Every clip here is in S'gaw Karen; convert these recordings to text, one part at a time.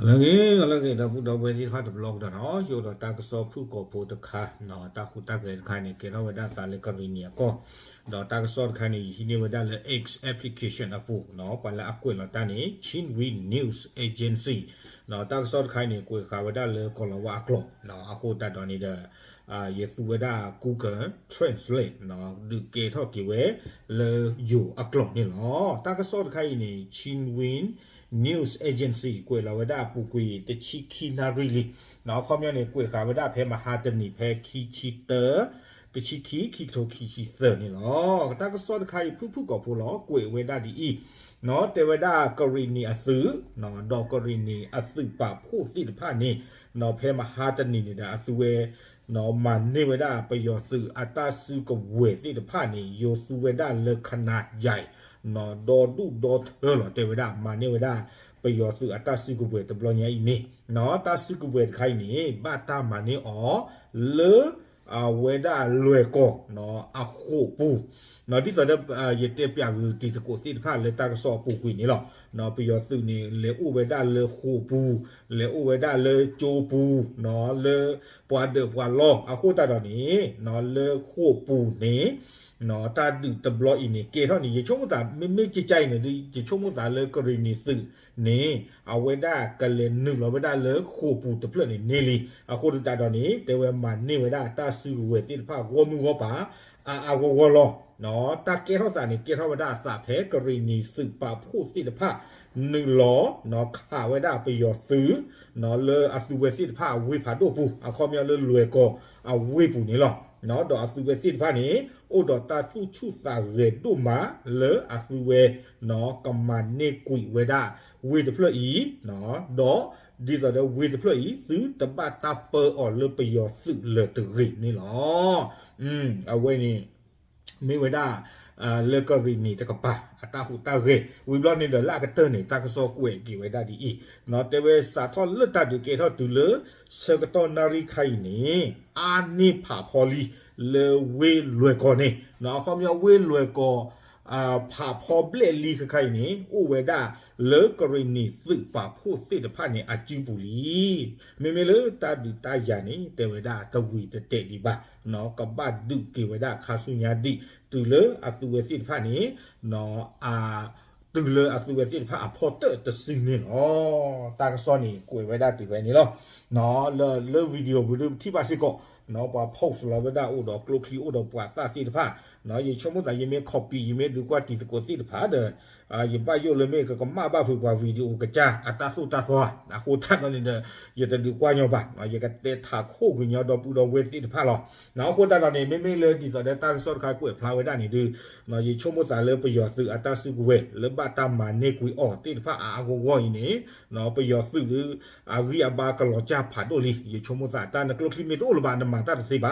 လၢဂ့ၤ လၢဂ့ၤ ဒီပုၢ်ဒီဝဲၢ်သ့ၣ်တဖၣ်တဘျီကဒီးနီၤ, ယအိၣ်ဒီးတၢ်ကစီၣ်ဖုၣ်ကိာ်ဖိတခါ, တၢ်ဟူးတၢ်ဂဲၤတခါန့ၣ် ကဲထီၣ်ဝဲဒၣ်သးလၢကရံၣ်နံၣ်အကီၢ်, ဒီးတၢ်ကစီၣ်တခါန့ၣ် ယဟံးန့ၢ်ဝဲဒၣ်လၢ X application အပူၤ, ပှၤလၢအကွဲးလီၤတၢ်န့ၣ် Chin Win News Agency, တၢ်ကစီၣ်တခါအံၤန့ၣ် ကွဲးဃာ်ဝဲဒၣ်လၢကီၤလၤဝါအကျိာ်, အဃိသတးဒီးန့ၣ်ဒီး ယသူဝဲဒၣ် Google Translate ဒုးကဲထီၣ်က့ၤဝဲလၢယိၤအကျိာ်န့ၣ်လီၤ. တၢ်ကစီၣ်တခါအံၤန့ၣ် Chin Win News Agency ကွဲးလီၤဝဲဒၣ်အပူၤကွံာ်တဆံခံနၣ်ရံၣ်လံ, အခီပညီန့ၣ် ကွဲးဃာ်ဝဲဒၣ်ဖဲမဟါတနံၤဖဲခံဆံတၢ တဆံခံ ခံကထိခံဆံသၢန့ၣ်လီၤ. တၢ်ကစီၣ်တခါအံၤ ဖုၣ်ဖုၣ်ကိာ်ဖိလီၤ ကွဲးဝဲဒၣ်ဒ်အံၤ, တဲဝဲဒၣ်ကရံၣ်နံၣ်အသုး, ဒီးကရံၣ်နံၣ်အသုးပာ်ဖှိၣ်သ့ၣ်တဖၣ်န့ၣ်, ဖဲမဟါတနံၤန့ၣ်ဒီးအသုဝဲ မၤန့ၢ်ဝဲဒၣ်ပယီၤသုးအတၢ်စုကဝဲၤသ့ၣ်တဖၣ်န့ၣ် ယိၤသူဝဲဒၣ်လၢခနၤယဲၢ်, ဒီဒူၣ်ဒီထၢလီၤ တဲဝဲဒၣ် မၤန့ၢ်ဝဲဒၣ်ပယီၤသုးအတၢ်စုကဝဲၤတဘျီညါအံၤန့ၣ်, တၢ်စုကဝဲၤတခါအံၤန့ၣ် ဘၣ်တၢ်မၤန့ၢ်အီၤလၢ အဝဲဒၣ်လွဲၢ်ကီၢ်အဃိာ်ပူၤ, ဒ်သိးဒီး ယတဲပျးဂုာ်တံၤသကိးသ့ၣ်တဖၣ်လၢတၢ်ကစီၣ်အပူၤကွံာ်န့ၣ်လီၤ. ပယီၤသုးန့ၣ် လဲၤအိၣ်ဝဲဒၣ်လၢဃိာ်ပူၤ, လဲၤအိၣ်ဝဲဒၣ်လၢကၠိပူၤ, လၢပှၤဒၢးပှၤလီအဃိသတးဒီးန့ၣ်, လၢဃိာ်ပူၤန့ၣ် တၢ်ဒုးတဘျီအံၤန့ၣ် ကဲထီၣ်န့ၣ် ယဆိကမိၣ်သး မ့မ့ၢ်ကကါအံၤန့ၣ်ဒီး ယဆိကမိၣ်သးလၢကရံၣ်နံၣ်သုးန့ၣ် အဝဲဒၣ်ကလဲၤနုာ်လီၤဝဲဒၣ်လၢဃိာ်ပူၤတဖျၢၣ်န့ၣ်န့ၢ်လံ. အဃိသတးဒီးန့ၣ် တဲဝဲမၤန့ၢ်ဝဲဒၣ်တၢ်စုကဝဲၤသ့ၣ်တဖၣ်ဂီၢ်မုၢ်ဂီၢ်ပၤ အါအါဂီၢ်ဂီၢ်လီၤ. တၢ်ကဲထီၣ်သးန့ၣ် ကဲထီၣ်ဝဲဒၣ်အသးဖဲကရံၣ်နံၣ်သုးပာ်ဖှိၣ်သ့ၣ်တဖၣ် နုာ်လီၤခးဝဲဒၣ်ပယီၤသုး လၢအသုဝဲသ့ၣ်တဖၣ်အဝ့ၢ်ဖးဒိၣ်ပူၤ အခီပညီလၢလွဲၢ်ကီၢ်အဝ့ၢ်ပူၤန့ၣ်လီၤ. ဒီးအသုဝဲသ့ၣ်တဖၣ်န့ၣ် အိၣ်ဒီးတၢ်သူၣ်ဆူၣ်သးဂဲၤဒိၣ်မးလၢအသုဝဲ ကမၤန့ၢ်ကွံာ်ဝဲဒၣ်ဝ့ၢ်တဖျၢၣ်အံၤ, ဒီးဒ်သိးဒီးဝ့ၢ်တဖျၢၣ်အံၤ သုတဘၣ်တၢ်ပၢအီၤလၢပယီၤသုးလၢၤတဂ့ၤန့ၣ်လီၤ. အဝဲန့ၣ် မ့ၢ်ဝဲဒၣ် လၢကရံၣ်နံၣ်တကပၤ အတၢ်ဟူးတၢ်ဂဲၤ ဝံၤဘျီန့ၣ်ဒီးလၢအကတၢၢ်န့ၣ် တၢ်ကစီၣ်ကွဲးက့ၤဝဲဒၣ်ဒ်အံၤ, တဲဝဲစးထီၣ်လၢတၢ်ဒုးကဲထီၣ်တုၤလၢ ဆၢကတီၢ်နၣ်ရံၣ်ခါအံၤန့ၣ် အါန့ၢ်ဖးဖီလံ လၢဝ့ၢ်လွဲၢ်ကီၢ်န့ၣ်, အခီပညီဝ့ၢ်လွဲၢ်ကီၢ် ဖးဖီဘျဲၣ်လံခါခါအံၤန့ၣ် အိၣ်ဝဲဒၣ်လၢကရံၣ်နံၣ်သုးပာ်ဖှိၣ်သ့ၣ်တဖၣ်န့ၣ် အစုပူၤလံ. မ့မ့ၢ်လၢတၢ်ဒုးတၢ်ယၤန့ၣ် တဲဝဲဒၣ်တဝံၤတတဲာ်ဒံးဘၣ်, ကဘၣ်ဒုးက့ၤဝဲဒၣ်ခါဆူညါဒံး တုၤလၢအသုဝဲသ့ၣ်တဖၣ်န့ၣ် အ တုၤလၢအသုဝဲသ့ၣ်တဖၣ်အဖီတၢၣ်တစုန့ၣ်လီၤ. တၢ်ကစီၣ်န့ၣ် ကွဲးဝဲဒၣ်တုၤဖဲန့ၣ်လီၤ. လၢ လၢ video ပူၤဒုးထံၣ်ဘၣ်စ့ၢ်ကီး ပှၤ post လီၤဝဲဒၣ်အိၣ်ဒီးကျိချံအိၣ်ဒီးပှၤသၣ်သ့ၣ်တဖၣ်, ယဆိကမိၣ်သးယမ့ၢ် copy ယမ့ၢ်ဒုးကွၢ်တံၤသကိးသ့ၣ်တဖၣ်ဒီး ယဘၣ်ယိၣ်လၢမ့ၢ်ကကမၣ်ဘၣ်ဖုးပှၤ video ကစၢ် အတၢ်သိၣ်တၢ်သီ အဃိသတးဒီးန့ၣ်ဒီး ယတဒုးကွၢ်ညီဘၣ်, ယကတဲထးခိၣ်ကွံာ်ညီဒီပုၢ်ဒီဝဲၢ်သ့ၣ်တဖၣ်လီၤ. အဃိသတးဒီးန့ၣ် မ့မ့ၢ်လၢဒ်သိးဒီးတၢ်ကစီၣ်တခါကွဲးဖျါဝဲဒၣ်န့ၣ်ဒုး ယဆိကမိၣ်သးလၢပယီၤသုးအတၢ်စုကဝဲၤ လၢဘၣ်တၢ်မၤန့ၢ်ကွံာ်အီၤသ့ၣ်တဖၣ်အါအါဂီၢ်ဂီၢ်အံၤန့ၣ် ပယီၤသုးဒုး အဂံၢ်အဘါကလီၤစၢ်ဖးဒိၣ်လံ. ယဆိကမိၣ်သးတၢ်နကျိချံမ့ၢ်တအိၣ်လၢၤဘၣ် နမၤတၢ်တသ့ဘၣ်. ပ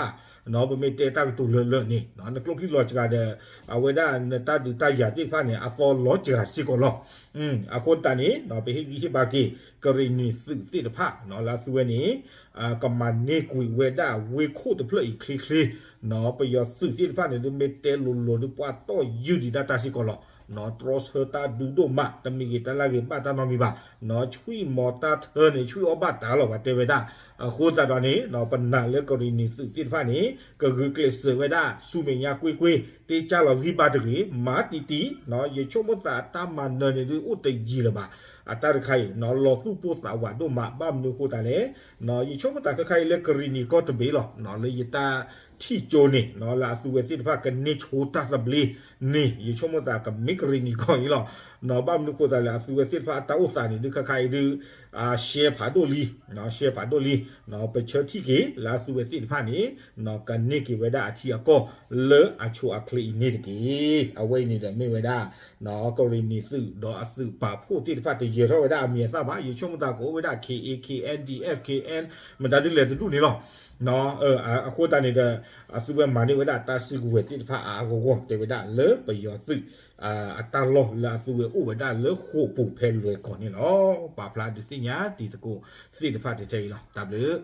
မ့ၢ်တဲတၢ်ကတိၤလၢလၢန့ၣ် နကျိချံလီၤစှၤဒီး အဝဲဒၣ်နတၢ်ဒုးတၢ်ယၤသ့ၣ်တဖၣ်န့ၣ် အသီလီၤစှၤစ့ၢ်ကီးလီၤ. အဃိသတးန့ၣ် ပဟ့ၣ်ဂံၢ်ဟ့ၣ်ဘါက့ၤ ကရံၣ်နံၣ်သုးသ့ၣ်တဖၣ် လၢအသုဝဲန့ၣ် ကမၤန့ၢ်ကွံာ်ဝဲဒၣ်ဝ့ၢ်ခိၣ်တဖျၢၣ်အံၤချ့ချ့, ပယီၤသုးသ့ၣ်တဖၣ်န့ၣ် ဒုးမ့ၢ်တဲလိၤလိၤဒုး ပှၤတီၢ်ယုၢ်ဒံးဒၣ်တၢ်စ့ၢ်ကီးလီၤ. တြီဆၢတၢ်ဒူဒိၣ်မး တမ့ၢ်ဂ့ၤတၢ်လၢဂ့ၤဘၣ်တၢ်နီတမံၤဘၣ်, ဆွံၣ်မီၤတၢ်ထၢန့ၣ် ဆွံၣ်အီၣ်ဘၣ်တၢ်လီၤ ပှၤတဲဝဲဒၣ်. အဃိသတးဒီးန့ၣ် ပနာ်လၢကရံၣ်နံၣ်သုးသ့ၣ်တဖၣ်န့ၣ် ကဂုာ်ကျဲးစၢးဝဲဒၣ် ဆူမဲာ်ညါကွ့ၢ်ကွ့ၢ် တ့ကၢ်လီၤဂံၢ်ဘါတဂ့ၤ မၤတံၢ်တံၢ်, ယဆိကမိၣ်သးတၢ်မၤနၢၤန့ၣ်ဒုးအိၣ်တယံာ်လၢၤဘၣ်. အတၢ်တခါအံၤ လီၤသူၣ်ပိၢ်သးဝးဒိၣ်မး ဘၣ်မနုၤအဃိသတးလဲၣ်, ယဆိကမိၣ်သးခဲခါအံၤလၢကရံၣ်နံၣ်ကီၢ်တဘ့ၣ်လီၤ လၢယတၢ်ထံၣ်ကၠိန့ၣ် လၢအသုဝဲသ့ၣ်တဖၣ်ကန့ၢ်ဆိတၢ်သဘျ့န့ၣ် ယဆိကမိၣ်သးကမ့ၢ်ကရံၣ်နံၣ်ကီၢ်အံၤလီၤ. ဘၣ်မနုၤအဃိသတးလဲၣ် အသုဝဲသ့ၣ်တဖၣ်အတၢ်အိၣ်သးန့ၣ်ဒုးခဲခါအံၤဒုး ရှဲဖးဒိၣ်လံ, ရှဲဖးဒိၣ်လံ, ပဆၢထံၣ်က့ၤလၢအသုဝဲသ့ၣ်တဖၣ်န့ၣ် ကန့ၢ်က့ၤဝဲဒၣ်အထံအကီၢ်လၢအဆိအချ့အံၤန့ၣ်တက့ၢ်. အဝဲအံၤန့ၣ်ဒီးမ့ၢ်ဝဲဒၣ် ကရံၣ်နံၣ်သုးဒီးအသုးပာ်ဖှိၣ်သ့ၣ်တဖၣ် တယၢၤထီၣ်ဝဲဒၣ်အမံၤအသၣ်ဘၣ်. ယဆိကမိၣ်သးကအိၣ်ဝဲဒၣ် K A K N D F K N မတၤဒ်လဲၣ်တဒူၣ်န့ၣ်လီၤ. အဃိသတးန့ၣ်ဒီး အသုဝဲမၤန့ၢ်ဝဲဒၣ်တၢ်စုကဝဲၤသ့ၣ်တဖၣ်အါအါဂီၢ်ဂီၢ် တဲဝဲဒၣ်လၢပယီၤသုး အတၢ်လီၢ်လၢအသုဝဲအိၣ်ဝဲဒၣ်လၢဃိာ်ပူၤဖဲလွဲၢ်ကီၢ်န့ၣ်လီၤ. ပာ်ဖျါဒုးသ့ၣ်ညါတံၤသကိးသ့ၣ်တဖၣ်ထဲအံၤလီၤ. တၢ်ဘျုး